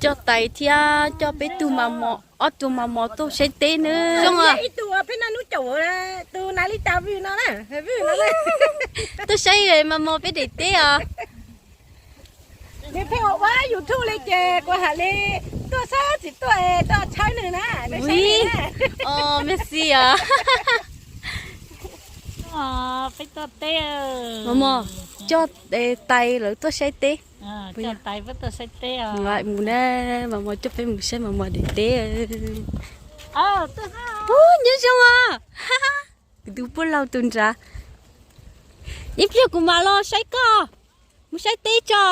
Coj tais thiab coj peb tug mos mos, ob tug mos mos tuaj saib teb nawb. Ib tug peb naj nub caum, tus naj li tas vwm no na, vwm no na. Tuaj saib mos mos peb daim teb os. Nws pheej ua ua YouTube li ces kuv hais li tuaj xwb tsis tuaj es tuaj tshawb nws na. Meb xi os. Peb tuaj teb. Mos mos, coj tais lawv tuaj saib teb. Mus na, mos mos coj peb mus saib mos mos daim teb. Nyob zoo os. Kuv tus poj laug tus nrad. Ib pliag kuv mam los saib koj. Mus saib teb tso.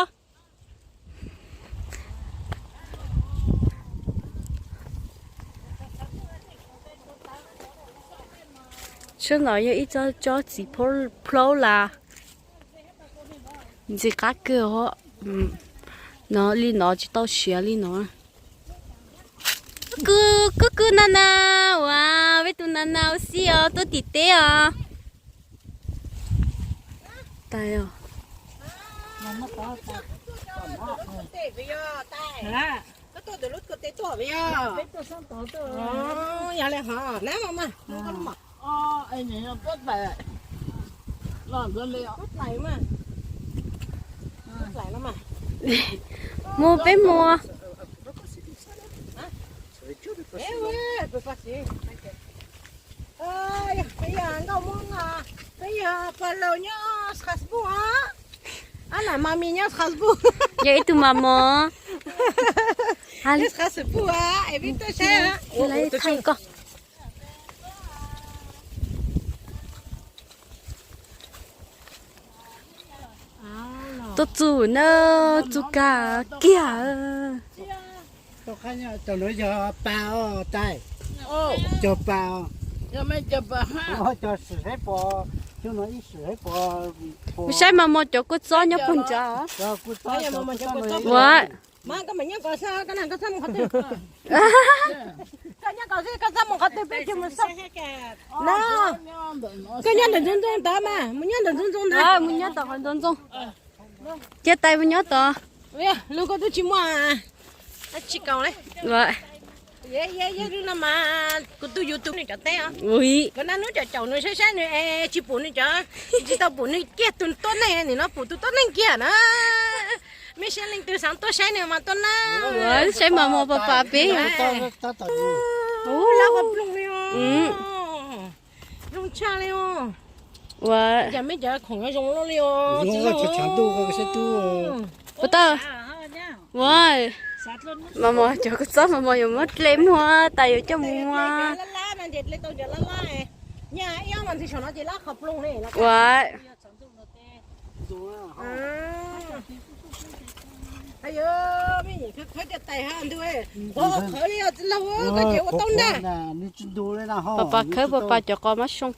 Sab no yog ib tsob tsob txiv plaub las. Ntxim qab kawg os. No li no tsis tau siav li no. Kub kub na na, ua peb tus na na ua si os, tuaj tim teb os. Tais os. Mus peb mus. Peb yog nkauj Hmoob, peb yog pog laus nyob Strasbourg, ab lam mas mis nyob Strasbourg. Yog ib tug mas mos. Thaij koj. Tuaj txug na, txug kag kiag. Cov pa os, tais, cov pa, cov sim saib pom, cov no ib sim saib pom. Kuv saib mas mos cov kua txob nyob puag nrad. Ua, koj nyob ntawm ntxoov ntxoo ntawd mas, mus nyob ntawm ntxoov ntxoo ntawd, mus nyob tom qhov ntxoov ntxoo. Cia tais mus nyob tod. Lub koj tub tsis muaj, tsis kaus li. Kuv tus YouTube nws cov teb os. Kuv naj nub caum caum nws saib saib nws es tsis pum nws cov, tsis tau pum nws kiag tus tuab neeg, nim no pum tus tuab neeg kiag na. Mej saib leej twg xav tuaj saib nws mas tuaj na. Saib mas mos pas pas peb. Lab qhov ploog li os. Zoo tshaj li os. Ua, cas mej cov khoom zoo loj li os. Puas tau? Ua, mas mos cov kua txob mas mos yuav muab dle muag tas yuav coj mus muag. Ua, pas pas khawb pas pas cov qos mab soo.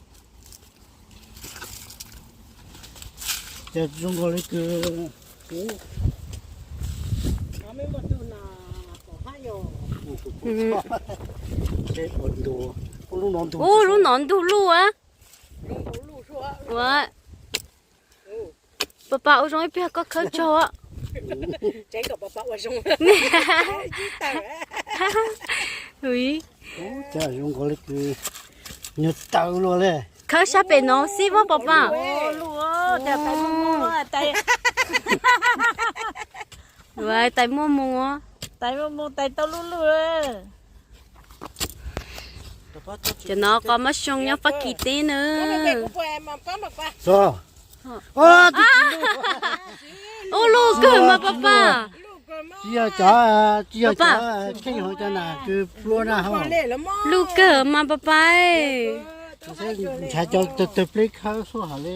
Ub, lub no ntug luj a. Ua, pas pas ua zoo ib pliag koj khawb tsaug. Nyuag taw luaj li. Khawb sab pem no xib muab pas pas. Ua, tais muaj moo, tais muaj moo, tais tau luj luj. Cov no qos mab soo nyob Fab Kis teb na. Ub, luj kawg mas pas pas. Tsis yog cov, tsis yog cov kheej hauv cov na, kws plua na ho. Luj kawg mas pas pas. Ntshai cov tawg pleb khawb suab hov li.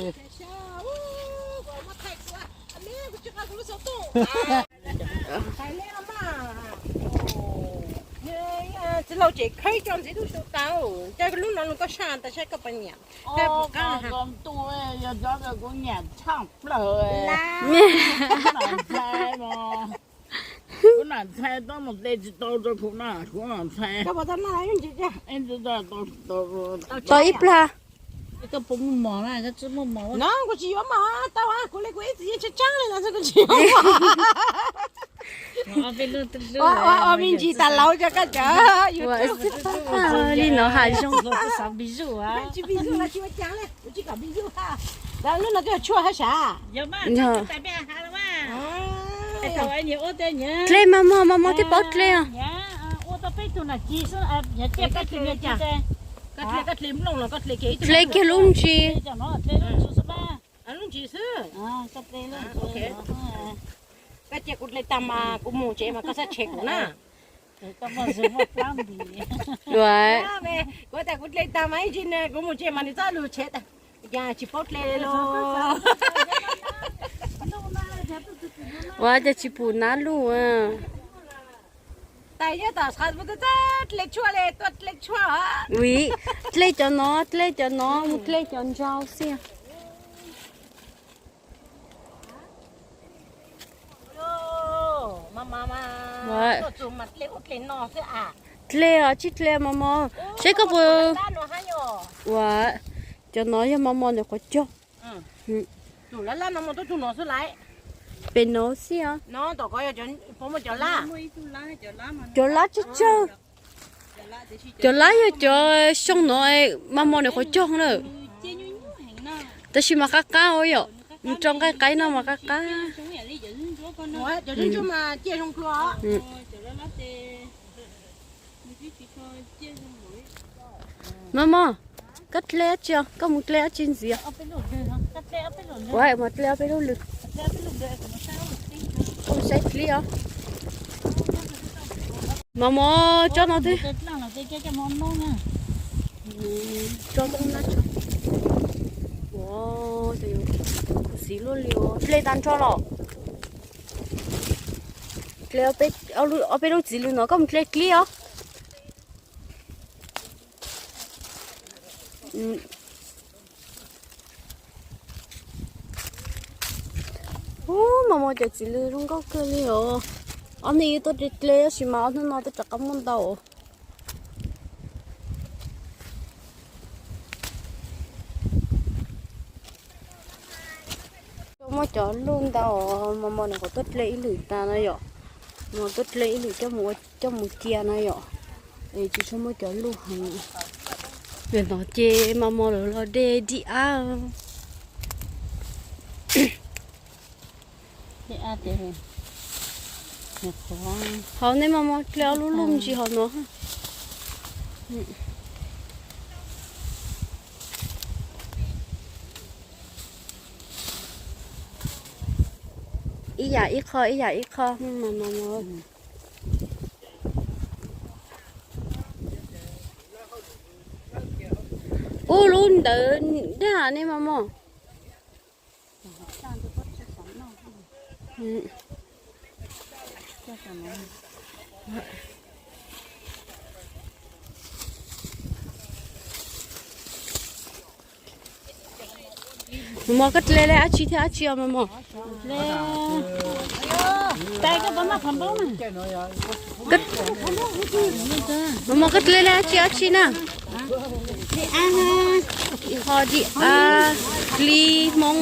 Txiv laug ces khawb coj ntxiv lub xyoo tas, cas lub no nws koj saj tas saib koj pab nyiam. Kuv nam ntxhais, kuv nam ntxhais tuaj mus de tsis tau rau kuv na, kuv nam ntxhais. Tau ib plag. Koj puas muaj mos na, koj tsis muaj mos? No kuv tsis yuav mos tau, kuv li kuv ib txwm yeej tshee tshee li no xwb, kuv tsis yuav mos. Ua me ntsis tas laus rau koj cov YouTube. Li no hav zoov. Lub no twb yog tshuaj hab sav. Dlej mas mog, mas mog twb paub dlej os. Dlej kiag lub ntsis. Koj cia kuv dlej tag mas kuv mus tsev mas koj sab tshem kuv na. Kuv tas kuv dlej tag mas ib ntsis kuv mus tsev mas nws txoj lus tshem. Cas tsis paub dlej li los? Ua cas tsis pum nab luj? Tais yog tom sab mus tuaj dlej tshuaj li, tuaj dlej tshuaj. Ui, dlej cov no, dlej cov no, mus dlej cov ntsau xwb. Dlej os, tsib dlej mas mog. Seb koj puas. Ua, cov no yog mas mog nws qhuav cog. Pem no xwb os. Cov lab tsawg tsawg. Cov lab yog cov xyoo no mas mog nws qhuav cog na. Tab sis mas qab qab ua yom, mus rau nqaij qaib no mas qab qab. Mas mog, koj dlej dab tsi os? Koj mus dlej dab tsi ntxiv? Ua mas dlej ob peb lub lwm. Koj mus saib dlib os. Mas mog, tsob no twb tsob no na. Xiv luaj li os, dlej tag nrho los. Dlej ob peb lub txiv lws no, koj mus dlej dlib os. Ub, mas mog cov txiv lws zoo nkauj kawg li os. Ob hnub ib tuaj dlej dlej tab sis mas ob hnub no twb rov qab muaj ntau. Muaj cov luj ntau, mas mog nws qhuav tuaj dlej ib lwm tas no yom. Mas tuaj dlej ib lwm coj mus ua, coj mus cia no yom. Es tsis tshua muaj cov luj heev. Nim no ces mas mog lawv los de dib ab. Hauv nej mas mog dlej ob lub luj ntsis hauv no. Ib yam ib qho, ib yam ib qho. Ub, lub ntawd daj nej mas mog. Mas mog koj dlej dab tsi thiab dab tsi os mas mog? Mas mog koj dlej dab tsi dab tsi na? Ho dib ab, dlib Hmoob.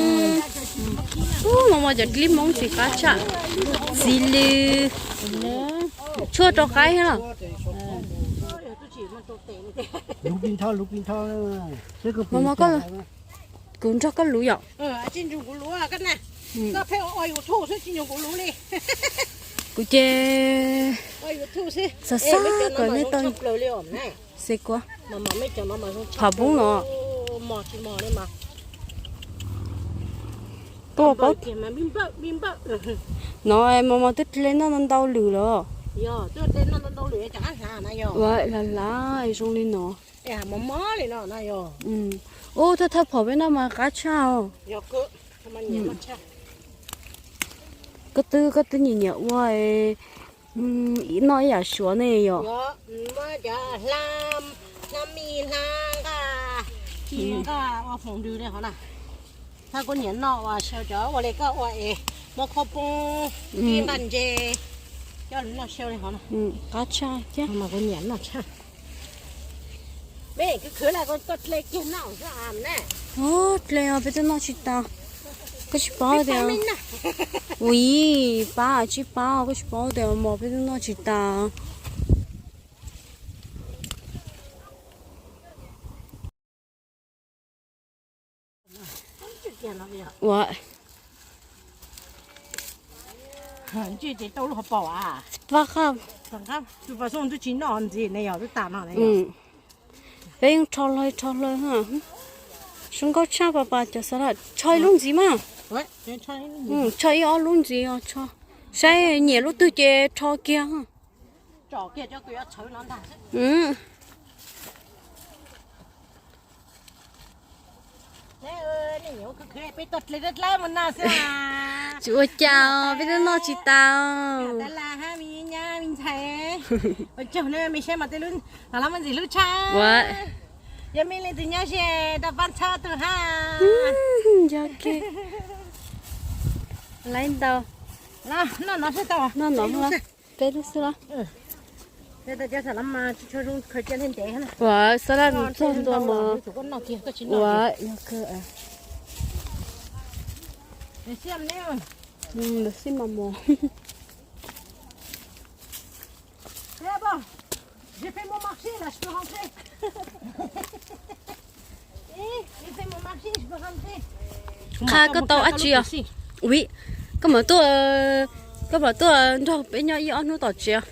Ub, mas mog cov dlib Hmoob txiv qab tshaj. Txiv lws. Tshuaj rau qaib thiab los? Mas mog koj, kuv nrog koj luv yom. Kuv ces xav xav kom nej tau. Xav kuv phav poob no. Tuaj paub. No mas mog twb dlej noj ntau lwm lawm. Ua hlav hlav zoo li no. Ub, thawj thawj phom peb noj mas qab tshaj os. Koj twb, koj twb nyiam nyiam ua noj ib yam suav ne yom. Thawj kuv nyiam noj ua xyaw cov ua li koj ua es muab khaub poob, ib nqaj ntses coj los noj xyaw li hov. Qab tshaj thiab. Mas kuv nyiam noj tshaj. Ua dle os, peb twb noj tsis tas. Koj tsis paub tias, ua ib pab tsis paub, koj tsis paub tias mos peb twb noj tsis tas. Ua, pab qab, peb yeej rho hlawv rho hlawv. Zoo nkauj tshaj, pas pas cov xav laj, rho ib lub ntxiv mas. Rho ib ob lub ntxiv os, rho saib nyiam lub twg ces rho kiag. Tsis ua cas, peb twb noj tsis tas. Ua tsaug, me saib mas tej lub, los lab muaj ntxim hlub tshaj. Yog me leej twg nyob ze rau pab txhawb tug hab. Yog kiag. Laib ntau. Noj no, peb lub xwb los. Ua xab laj txog ntua mos. Ua, yog kawg. Lawv xij mos mos. Qha koj tau dab tsi os? Ui, koj mam tuaj, koj mam tuaj nrog peb nyob ib ob hnub tom tsev.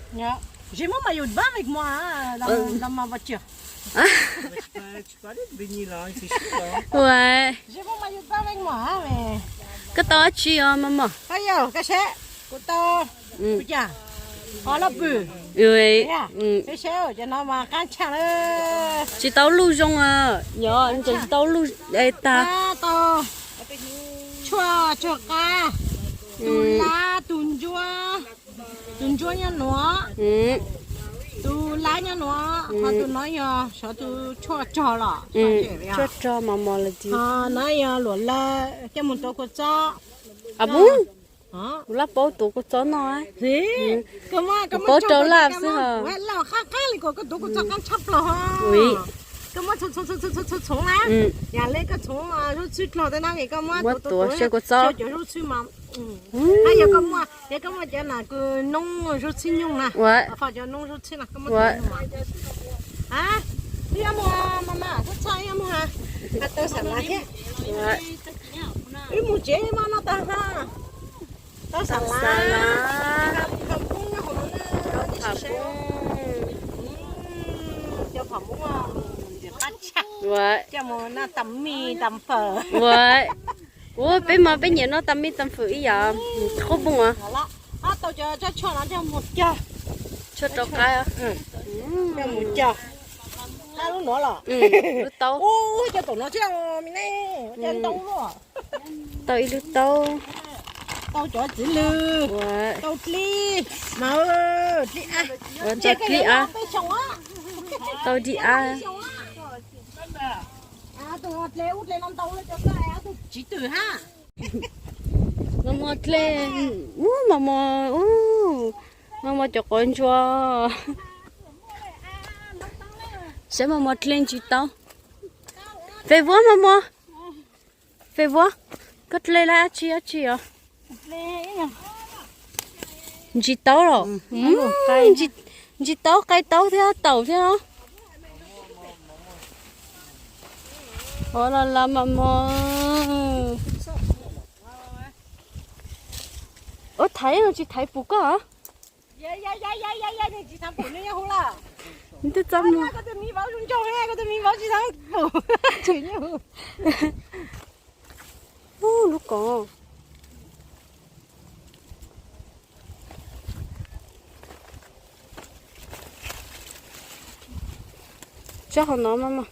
Koj tau dab tsi os mos mos? Kuv tau, kuv cas, qos loj pwm. Tsis tau luj zoo, yog tsis tau luj tag. Tshuaj tsog qab, tus lab tus ntsuab, tus ntsuab nyob nuav, tus lab nyob nuav, ho tus no yog xyov tus tshuaj tsog los, tshuaj tsog mos mos lawm tiag. Ho no yog luam lawm, coj mus tuav kua txob. Kuv laj paub tuav kua txob no. Kuv paub rau laj xwb. Qab qab li ko koj tuav kua txob qab tshaj plaws. Koj muab txhoov txhoov na, yam li koj txhoov zuj txwb dlog tej no es koj muab tuav tuav seb kua txob cov zuj txwb mas. Hab yog koj muaj, yog koj muaj cov nas kws noob zuj txwb nyoog na, faus cov noob zuj txwb no koj muab tuav nyoog mas. Wb yuav mus mas mas txhob txhawj, wb yuav mus has, has tau xam lav thiab. Wb mus tsev mas no tag ha. Tau xam lav, pham Hmoob nyob hauv no na, cov pham Hmoob, cov pham Hmoob ntxim qab tshaj, coj mus noj tas mij tas fawm. Ua, peb mas peb nyiam noj tas mij tas fawm ib yam, qhob pooj as. Tau cov tshuaj no coj mus cog, tshuaj rau qab, coj mus cog. Lub nuav los, lub taub, cov taum no thiab, me ne, cov ntoo luaj. Tau ib lub taub. Tau cov txiv lws, tau dlib, mas dlib ab, tau dlib ab, tau dlib ab. Tsis twm hab. Mos mos dlej, ub, mos mos, ub, mos mos cov quav ntsuab. Saib mos mos dlej ntsis taub. Fej Vuab, mos mos, Fej Vuab, koj dlej lab dab tsi dab tsi os? Ntsis taub los? Ntsis taub, qai taub thiab taum thiab. Ua los los mos mos. Ua thaiv tsis thaiv pum koj. Twb txaj muag. Ub, lub koov. Tsob hauv no mas mas.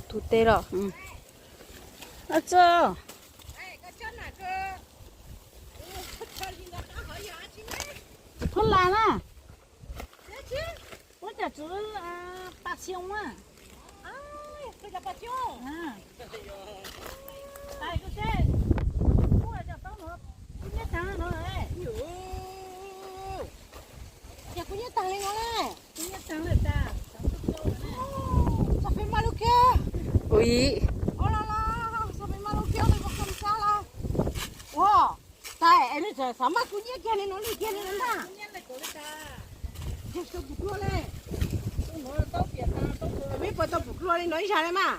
Tus tes los? Thuab las na. Ua cas tsuv pas xyoo a. Ces kuv nyob tag li no na. Kuv nyob tag li tas. Ui. Ua, tais, es nws tseem xav maj kuv nyiaj kiag li no li kiag li no ntag. Peb puas tau pum dlua li no ib zag li mas?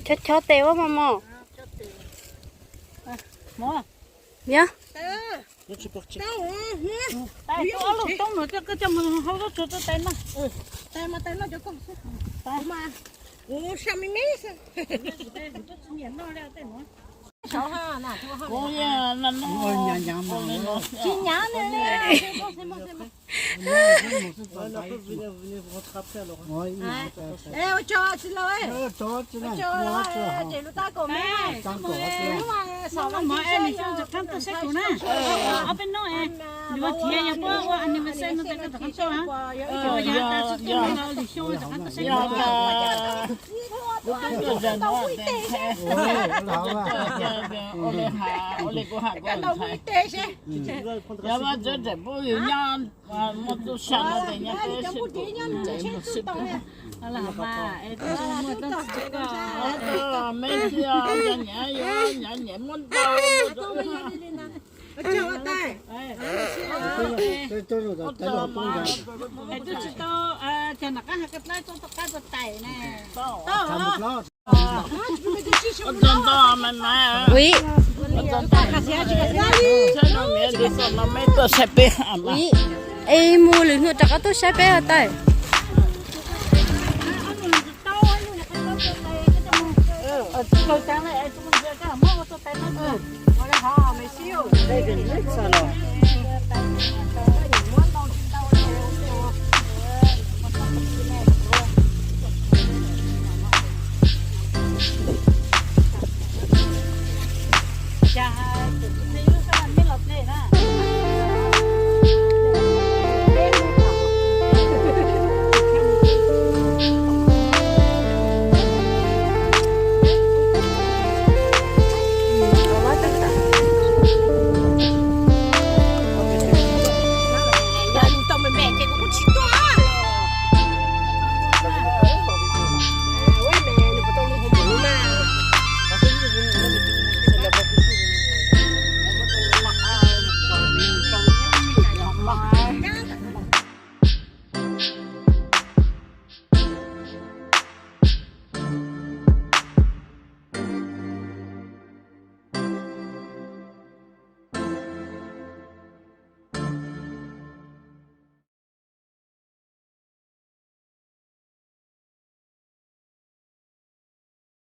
Chob chob tes ua mos mos. Yog. Tsis nyav li. Ua tsaug txiv laus, ua tsaug, ces lub tab kaum me, hnub mas xaum los ntsib seb yog tseem qab tuaj saib kuv na. Ob peb hnub es yuav thiab yog puab ua anniversary no tes koj rov qab tuaj. Yog tas tsis tuaj no lwm xyoo rov qab tuaj saib kuv. Ua li kuv has, yog mas tseem pub yus nyob muaj txuj sa no tes nyob peb sib tau. Me txiv, nyiam nyiam muab ntau. Tus tsis tau, cas nram qab hais ko dlaab txog tom qab txog tais ne. Ua tsaug ntau mas mas. Ui. Ua tsaug ntau. Saib no miv tus xom no meb tuaj saib peb mas. Ui. Es mus lwm hnub rov qab tuaj saib peb os tais.